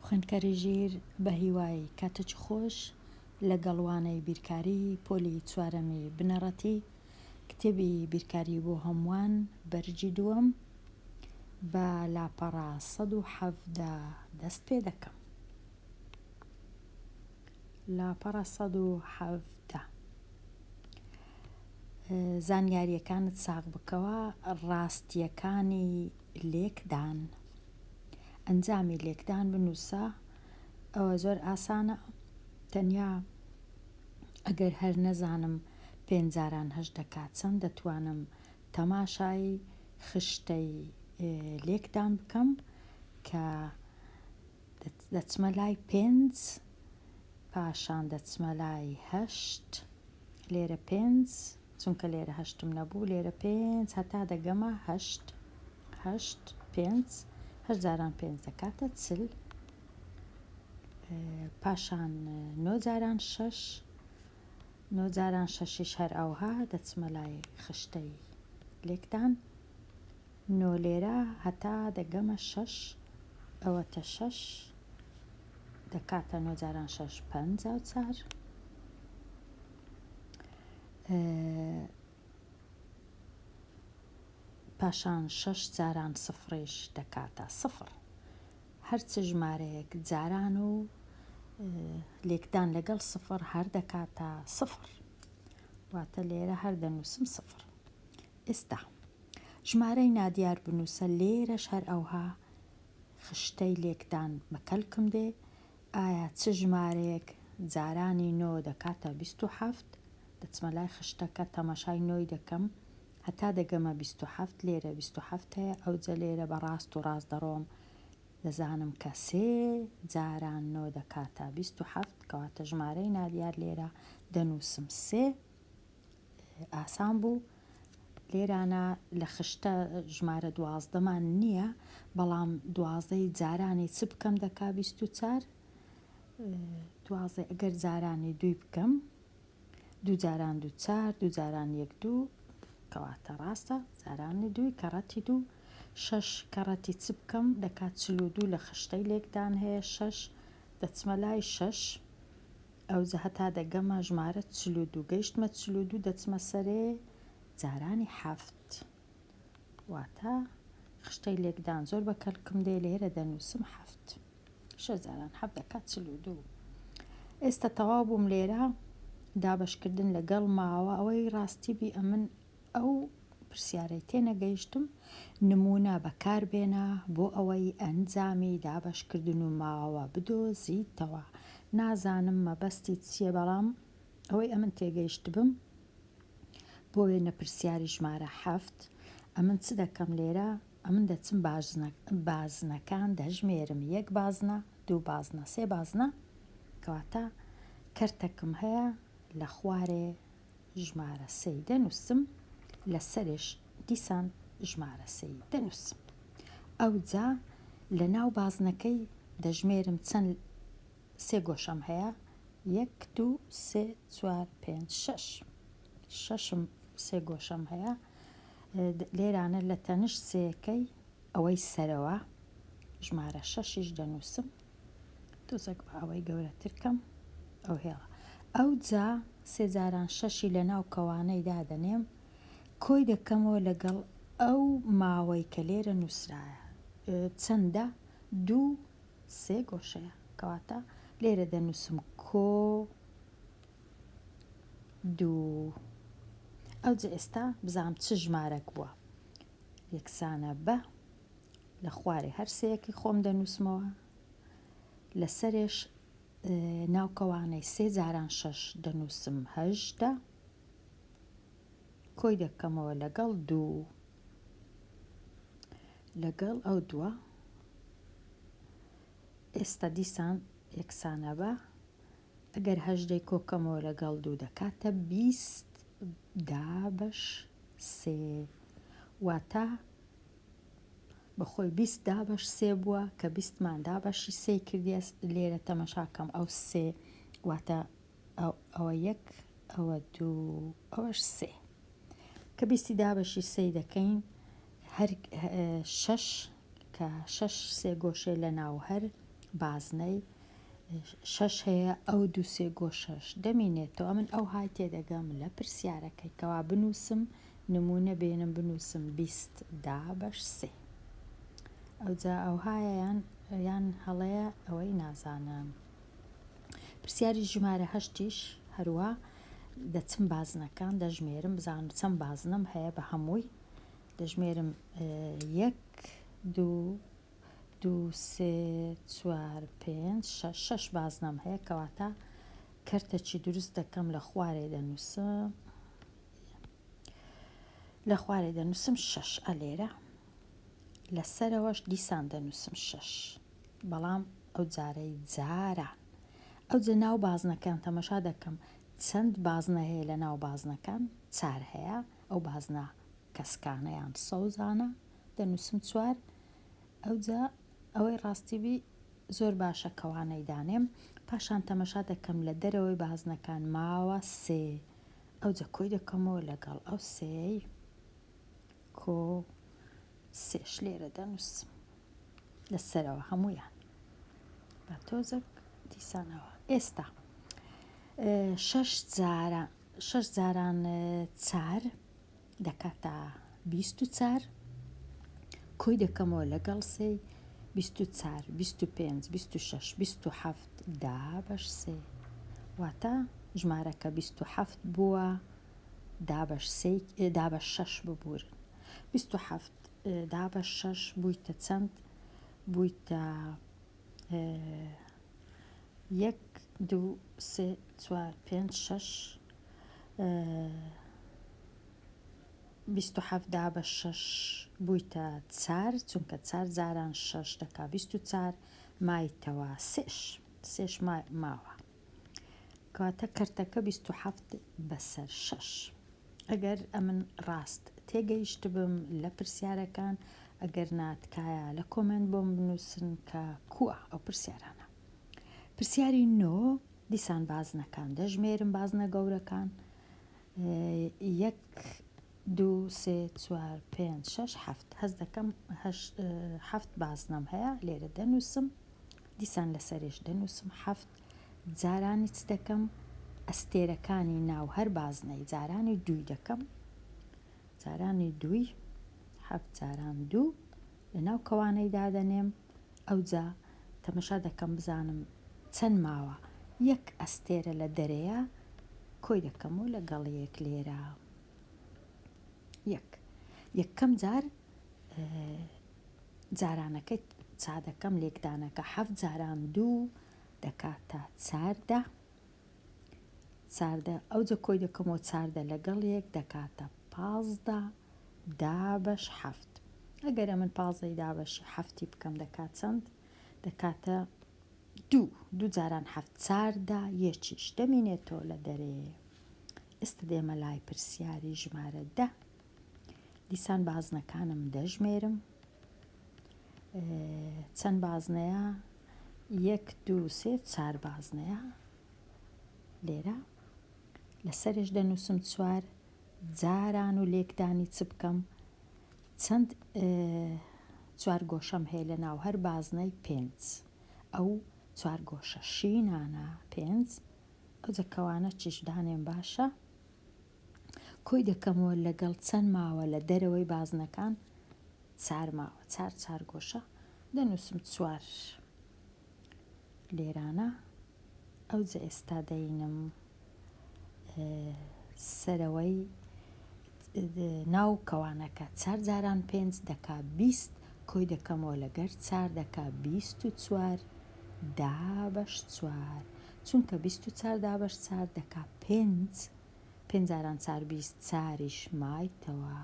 خوێندکاری ژیر بە هیوای کاتێکی خۆش لەگەڵ وانەی بیرکاری پۆلی چوارەمی بنەڕەتی کتێبی بیرکاری بۆ هەمووان بەرگی دووەم بە لاپەڕە 117 دەست پێ دەکەم. لاپەڕە 117 زانیاریەکانت ساغ بکەوە ڕاستیەکانی لێکدان ئەنجامی لێکدان بنووسە ئەوە زۆر ئاسانە تەنیا ئەگەر هەر نەزانم پێنج جاران هەشت دەکات چەند دەتوانم تەماشای خشتەی لێکدان بکەم کە دەچمە لای پێنج پاشان دەچمە لای هەشت لێرە پێنج چونکە لێرە هەشتم نەبوو لێرە پێنج هەتا دەگەمە هەشت هەشت پێنج هەشت جاران پێنج دەکاتە چل پاشان نۆ جاران شەش نۆ جاران شەشیش هەر ئەوها دەچمە لای خشتەی لێکدان نۆ لێرە هەتا دەگەمە شەش ئەوەتە شەش دەکاتە نۆ جاران شەش 54 پاشان شەش جاران سفڕیش دەکاتە سفڕ. هەر چ ژمارەیەک جاران و لێکدان لەگەڵ سفڕ هەر دەکاتە سفڕ. واتە لێرە هەر دەنووسم سفڕ. ئێستا ژمارەی نادیار بنووسە لێرەش هەر ئەوها خشتەی لێکدان بە کەلکم دێ ئایا چ ژمارەیەک جارانی نۆ دەکاتە 27؟ دەچمە لای خشتەکە تەماشای نۆی دەکەم هەتا دەگەمە 27 لێرە 27 هەیە ئەوجە لێرە بە ڕاست و ڕاست دەڕۆم دەزانم کە سێ جاران نۆ دەکاتە 27 کەواتە ژمارەی نادیار لێرە دەنووسم سێ ئاسان بوو لێرانە لە خشتە ژمارە دوازدەمان نییە بەڵام دوازدەی جارانی چ بکەم دەکا 24 دوازدە ئەگەر جارانی دووی بکەم دوو جاران دوو چار دوو جاران یەک دوو کەواتە ڕاستە جارانی دووی کەڕەتی دوو شەش کەڕەتی چ بکەم دەکات 42 لە خشتەی لێکدان هەیە شەش دەچمە لای شەش ئەوجە هەتا دەگەمە ژمارە 42 گەیشتمە 42 دەچمە سەرێ جارانی حەفت واتە خشتەی لێکدان زۆر بە کەلکم دێ لێرە دەنووسم حەفت شەش جاران حەفت دەکات 42 ئێستا تەواو بووم لێرە دابەشکردن لەگەڵ ماوە ئەوەی ڕاستی بی ئەمن ئەو پرسیارەی تێنەگەیشتم نمونە بەکاربێنە بۆ ئەوەی ئەنجامی دابەشکردن و ماوە بدۆزیتەوە نازانم مەبەستی چییە بەڵام ئەوەی ئەمن تێگەیشتبم بۆ وێنە پرسیاری ژمارە حەفت ئەمن چ دەکەم لێرە ئەمن دەچم بازنەکان دەژمێرم یەک بازنە دوو بازنە سێ بازنە کەواتە کەرتەکم هەیە لە خوارێ ژمارە سێی دەنووسم لە سەرێش دیسان ژمارە سێی دەنووسم ئەوجا لە ناو بازنەکەی دەژمێرم چەند سێ گۆشەم هەیە یەک دوو سێ چوار پێنج شەش شەشم سێ گۆشەم هەیە لێرانە لە تەنیشت سێیەکەی ئەوەی سەرەوە ژمارە شەشیش دەنووسم تۆزێک بە ئەوەی گەورەتر کەم ئەو هێڵە ئەوجا سێ جاران شەشی لە ناو کەوانەی دادەنێم کۆی دەکەمەوە لەگەڵ ئەو ماوەی کە لێرە نووسرایە چەندە دوو سێ گۆشەیە کەواتە لێرە دەنووسم کۆ دوو ئەوجە ئێستا بزانم چ ژمارەک بووە یەکسانە بە لە خوارێ هەر سێیەکەی خۆم دەنووسمەوە لە سەرێش ناوکەوانەی سێ جاران شەش دەنووسم هەژدە کۆی دەکەمەوە لەگەڵ دوو لەگەڵ ئەو دووە ئێستا دیسان یەکسانە بە ئەگەر هەژدەی کۆکەمەوە لەگەڵ دوو دەکاتە 20 دابەش سێ واتە بەخۆی 20 دابەش سێ بووە کە بیستمان دابەشی سێ کردیە لێرە تەمەشاکەم ئەو سێ واتە ئەوە یەک ئەوە دوو ئەوەش سێ کە بیستی دابەشی سێی دەکەین هەر شەش کە شەش سێ گۆشەی لە ناو هەر. بازنەی شەش هەیە ئەو دوو سێ گۆشەش دەمینێتەوە من ئەوهای تێدەگەم لە پرسیارەکەی کەوا بنووسم نموونە بێنم بنووسم 20 دابەش سێ ئەوجا ئەوهایە یان یان هەڵەیە ئەوەی نازانم پرسیاری ژمارە هەشتیش هەروە دەچم بازنەکان دەژمێرم بزانم چەند بازنەم هەیە بە هەمووی دەژمێرم یەک دوو دوو سێ چوار پێنج شەش شەش بازنەم هەیە کەواتە کەرتەکی دروست دەکەم لە خوارێ دەنووسم لە خوارێ دەنووسم شەش ئە لێرە لە سەرەوەش دیسان دەنووسم شەش بەڵام ئەو جارەی جاران ئەوجە ناو بازنەکان تەمەشا دەکەم چەند بازنە هەیە لە ناو بازنەکان چار هەیە ئەو بازنە کەسکانە یان سەوزانە دەنووسم چوار ئەوجا ئەوەی ڕاستی بی زۆر باشە کەوانەی دانێم پاشان تەمەشا دەکەم لە دەرەوەی بازنەکان ماوە سێ ئەوجا کۆی دەکەمەوە لەگەڵ ئەو سێی کۆ سێش لێرە دەنووسم لە سەرەوە هەموویان بە تۆزەک دیسانەوە ئێستا شەش جاران شەش جاران چار دەکاتە 24 کۆی دەکەمەوە لەگەڵ سێی 24 25 26 27 دابەش سێ واتە ژمارەکە 27 بووە دابەش سێی دابەش شەش ببورن 27 دابەش شەش بوویتە چەند بوویتە یەک دوو سێ چوار پێنج شەش 27 دابەش شەش بوویتە چار چونکە چار جاران شەش دەکا 24 مایتەوە سێش سێش ماوە کەواتە کەرتەکە 27 بەسەر شەش. ئەگەر ئەمن ڕاست تێگەیشتبم لە پرسیارەکان ئەگەر نا تکایە لە کۆمێنت بۆم بنووسن کە کووە ئەو پرسیارانە. پرسیاری نۆ دیسان بازنەکان دەژمێرم بازنە گەورەکان یەک دوو سێ چوار پێنج شەش حەفت هەست دەکەم حەفت بازنەم هەیە لێرە دەنووسم دیسان لەسەرێش دەنووسم حەفت جارانی چ دەکەم؟ ئەستێرەکانی ناو هەر بازنەی جارانی دووی دەکەم. جارانی دووی، حەفت جاران دوو، لە ناو کەوانەی دادەنێم. ئەوجا تەمەشا دەکەم بزانم چەند ماوە. یەک ئەستێرە لە دەرێیە، کۆی دەکەم و لەگەڵ یەک لێرە. یەک. یەکەم جار جارانەکەی چا دەکەم لێکدانەکە حەفت جاران دوو دەکاتە چاردە چاردە ئەوجە کۆی دەکەمەوە چاردە لەگەڵ یەک دەکاتە پازدە دابەش حەفت ئەگەر ئەمن پازدەی دابەشی حەفتی بکەم دەکات چەند دەکاتە دوو دوو جاران حەفت چاردە یەکیش دەمینێتەوە لە دەرێ ئێستا دێمە لای پرسیاری ژمارە دە دیسان بازنەکانم دەژمێرم چەند بازنەیە یەک دوو سێ چار بازنەیە لێرە لەسەرش دەنووسم چوار جاران و لێکدانی چ بکەم چەند چوار گۆشەم هەیە لە ناو هەر بازنەی پێنج ئەو چوار گۆشە شینانە پێنج ئەوجە کەوانە چیش دانێم باشە کۆی دەکەمەوە لەگەڵ چەند ماوە لە دەرەوەی بازنەکان چار ماوە چار چار گۆشە دەنووسم چوار لێرانە ئەوجە ئێستا دەینم سەرەوەی ناو کەوانەکە چار جاران پێنج دەکا 20 کۆی دەکەمەوە لەگەر چار دەکا 24 دابەش چوار چونکە 24 دابەش چار دەکا پێنج پێنج جاران چار 20 چاریش مایتەوە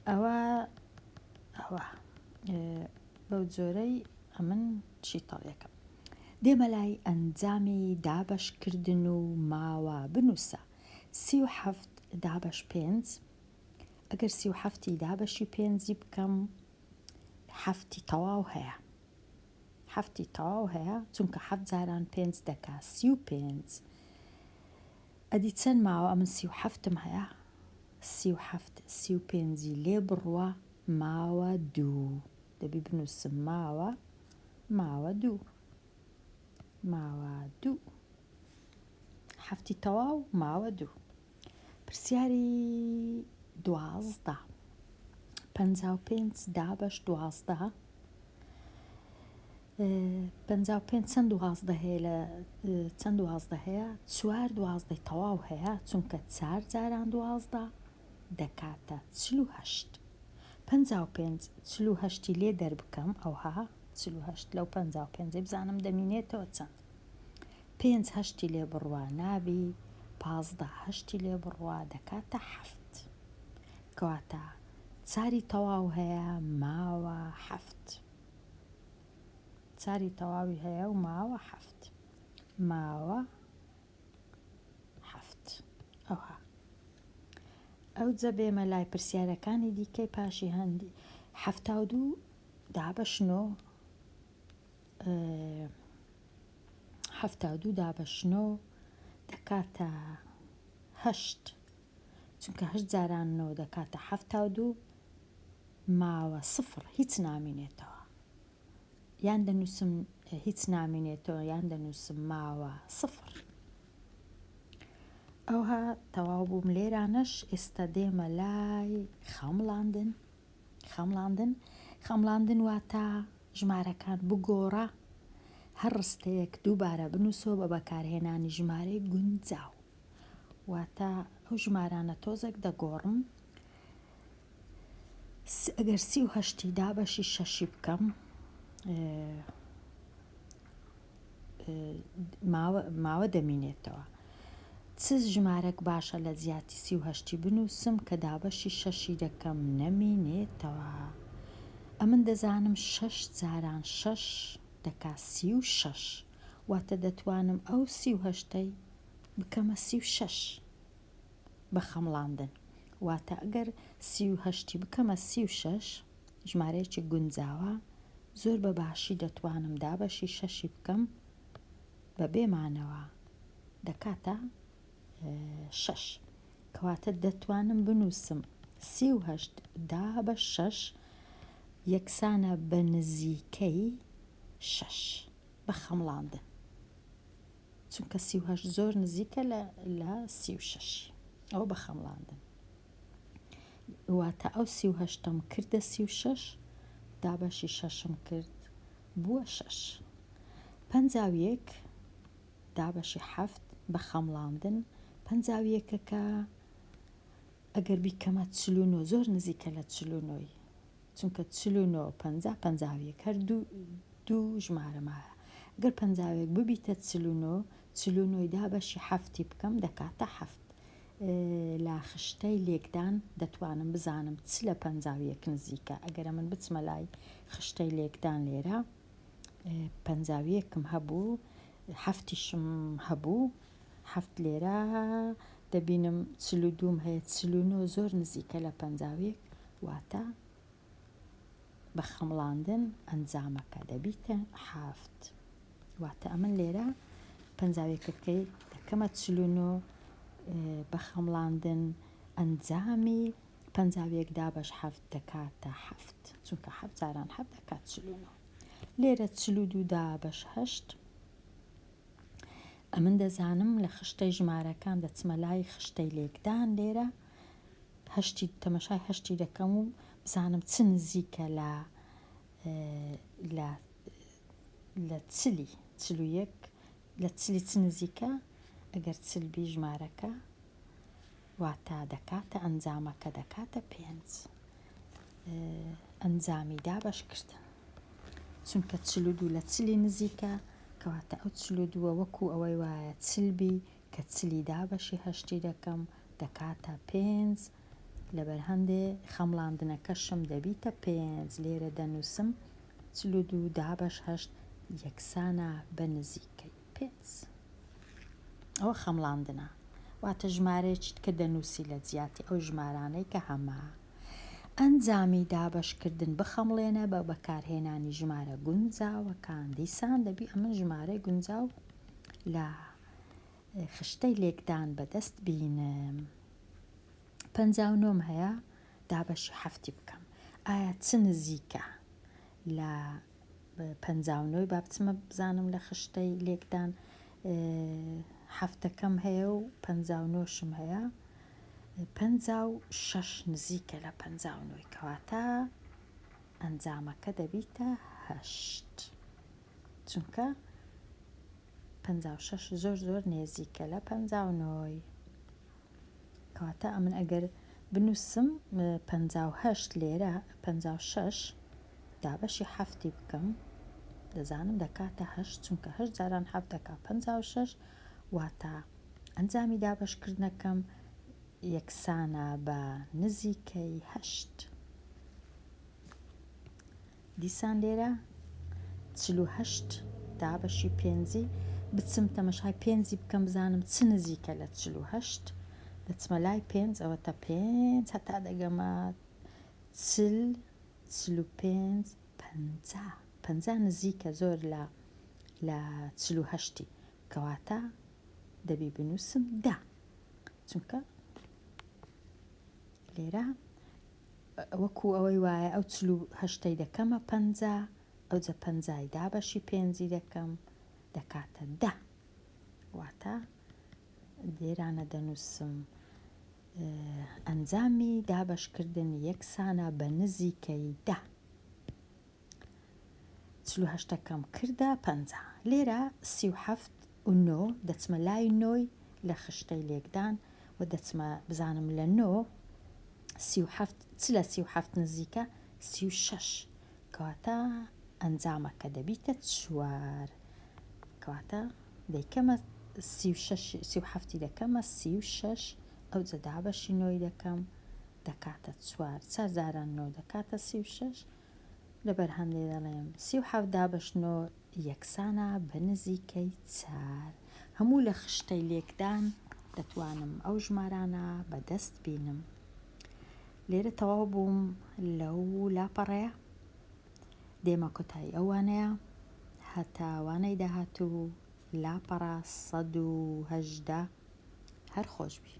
ئەوە ئەوە بەو جۆرەی ئەمن شیتەڵیەکەم دێمە لای ئەنجامی دابەشکردن و ماوە بنووسە 37 دابەش پێنج ئەگەر 37ی دابەشی پێنجی بکەم حەفتی تەواو هەیە حەفتی تەواو هەیە چونکە حەفت جاران پێنج دەکا 35 ئەدی چەند ماوە ئەمن 37م هەیە 37 35ی لێ بڕوە ماوە دوو دەبی بنووسم ماوە. ماوە دوو. ماوە دوو. حەفتی تەواو ماوە دوو. پرسیاری 12. 55 دابەش 12. 55 چەند 12 هەیە لە چەند 12 هەیە؟ چوار دوازدەی تەواو هەیە چونکە چار جاران 12 دەکاتە 48. 55 48ی لێ دەربکەم ئەوها 48 لەو 55 بزانم دەمینێتەوە چەند. پێنج هەشتی لێ بڕوا نابی، 15 هەشتی لێ بڕوا دەکاتە حەفت. کەواتە چاری تەواو هەیە ماوە حەفت. چاری تەواوی هەیە و ماوە حەفت. ماوە حەفت. ئەوها. ئەوجە بێمە لای پرسیارەکانی دیکەی پاشی هەندی 72 دابەش نۆ 72 دابەش نۆ دەکاتە هەشت چونکە هەشت جاران نۆ دەکاتە 72 ماوە سفر هیچ نامینێتەوە یان دەنووسم هیچ نامینێتەوە یان دەنووسم ماوە سفر ئەوها تەواو بووم لێرانەش ئێستا دێمە لای خەمڵاندن خەمڵاندن خەمڵاندن واتە ژمارەکان بگۆڕە هەر ڕستەیەک دووبارە بنووسەوە بە بەکارهێنانی ژمارەی گونجاو واتە ئەو ژمارانە تۆزێک دەگۆڕم ئەگەر 38ی دابەشی شەشی بکەم ماوە دەمینێتەوە. چ ژمارەک باشە لە جیاتی 38ی بنووسم کە دابەشی شەشی دەکەم نەمینێتەوە؟ ئەمن دەزانم شەش جاران شەش دەکا 36 واتە دەتوانم ئەو 38ەی بکەمە 36 بە خەمڵاندن واتە ئەگەر 38ی بکەمە 36 ژمارەیەکی گونجاوە زۆر بە باشی دەتوانم دابەشی شەشی بکەم بە بێ مانەوە دەکاتە شەش کەواتە دەتوانم بنووسم 38 دابەش شەش یەکسانە بە نزیکەی شەش بە خەمڵاندن چونکە 38 زۆر نزیکە لە لە 36 ئەوە بە خەمڵاندن واتە ئەو 38ەم کردە 36 دابەشی شەشم کرد بووە شەش. 51 دابەشی حەفت بە خەمڵاندن 51ەکە ئەگەر بیکەمە 49 زۆر نزیکە لە 49ی چونکە 49 50 51 هەر دوو دوو ژمارە مایە ئەگەر 51 ببیتە 49 49ی دابەشی حەفتی بکەم دەکاتە حەفت لە خشتەی لێکدان دەتوانم بزانم چ لە 51 نزیکە ئەگەر من بچمە لای خشتەی لێکدان لێرە 51م هەبوو حەفتیشم هەبوو حەفت لێرە دەبینم 42م هەیە 49 زۆر نزیکە لە 51 واتە بە خەمڵاندن ئەنجامەکە دەبیتە حەفت واتە ئەمن لێرە پەنجاوێکەکەی دەکەمە 49 بە خەمڵاندن ئەنجامی پەنجاوێک دابەش حەفت دەکاتە حەفت چونکە حەفت جاران حەفت دەکات 49 لێرە 42 دابەش هەشت ئەمن دەزانم لە خشتەی ژمارەکان دەچمە لای خشتەی لێکدان لێرە هەشتی تەمەشای هەشتی دەکەم و بزانم چ نزیکە لە لە لە چلی 41 لە چلی چ نزیکە ئەگەر چل بی ژمارەکە واتە دەکاتە ئەنجامەکە دەکاتە پێنج ئەنجامی دابەشکردن چونکە 42 لە چلی نزیکە کەواتە ئەو 42 وەکو ئەوەی وایە چل بی کە چلی دابەشی هەشتی دەکەم دەکاتە پێنج لەبەر هەندێ خەمڵاندنەکەشم دەبیتە پێنج لێرە دەنووسم 42 دابەش هەشت یەکسانە بە نزیکەی پێنج ئەوە خەمڵاندنە واتە ژمارەیەکیت کە دەنووسی لە جیاتی ئەو ژمارانەی کە هەمە ئەنجامی دابەشکردن بخەمڵێنە بە بەکارهێنانی ژمارە گونجاوەکان دیسان دەبی ئەمن ژمارەی گونجاو لە خشتەی لێکدان بەدەست بینم. 59م هەیە دابەشی حەفتی بکەم ئایا چ نزیکە لە. 59 با بچمە بزانم لە خشتەی لێکدان حەفتەکەم هەیە و 59شم هەیە 56 نزیکە لە 59 کەواتە ئەنجامەکە دەبیتە هەشت چونکە 56 زۆر زۆر نێزیکە لە 59 کەواتە ئەمن ئەگەر بنووسم 58 لێرە 56 دابەشی حەفتی بکەم دەزانم دەکاتە هەشت چونکە هەشت جاران حەفت دەکا 56 واتە ئەنجامی دابەشکردنەکەم یەکسانە بە نزیکەی هەشت. دیسان لێرە 48 دابەشی پێنجی بچم تەمەشای پێنجی بکەم بزانم چ نزیکە لە 48 دەچمە لای پێنج ئەوەتە پێنج هەتا دەگەمە چل 45 پەنجا پەنجا نزیکە زۆر لە لە 48ی کەواتە دەبی بنووسم دە چونکە لێرە وەکو ئەوەی وایە ئەو 48ەی دەکەمە پەنجا ئەوجە پەنجای دابەشی پێنجی دەکەم دەکاتە دە واتە لێرانە دەنووسم ئەنجامی دابەشکردن یەکسانە بە نزیکەی دە. چل و هەشتەکەم کردە 50. لێرە 37 و نۆ دەچمە لای نۆی لە خشتەی لێکدان و دەچمە بزانم لە نۆ 37 چ لە 37 نزیکە 36 کەواتە ئەنجامەکە دەبیتە چوار کەواتە دەیکەمە 36 37ی دەکەمە 36 ئەوجە دابەشی نۆی دەکەم دەکاتە چوار چار جاران نۆ دەکاتە 36 لەبەر هەندێ دەڵێم 37 دابەش نۆ یەکسانە بە نزیکەی چار. هەموو لە خشتەی لێکدان دەتوانم ئەو ژمارانە بەدەست بینم. لێرە تەواو بووم لەو لاپەڕەیە. دێمە کۆتایی ئەو وانەیە. هەتا وانەی داهاتوو لاپەڕە 118 هەر خۆش بی.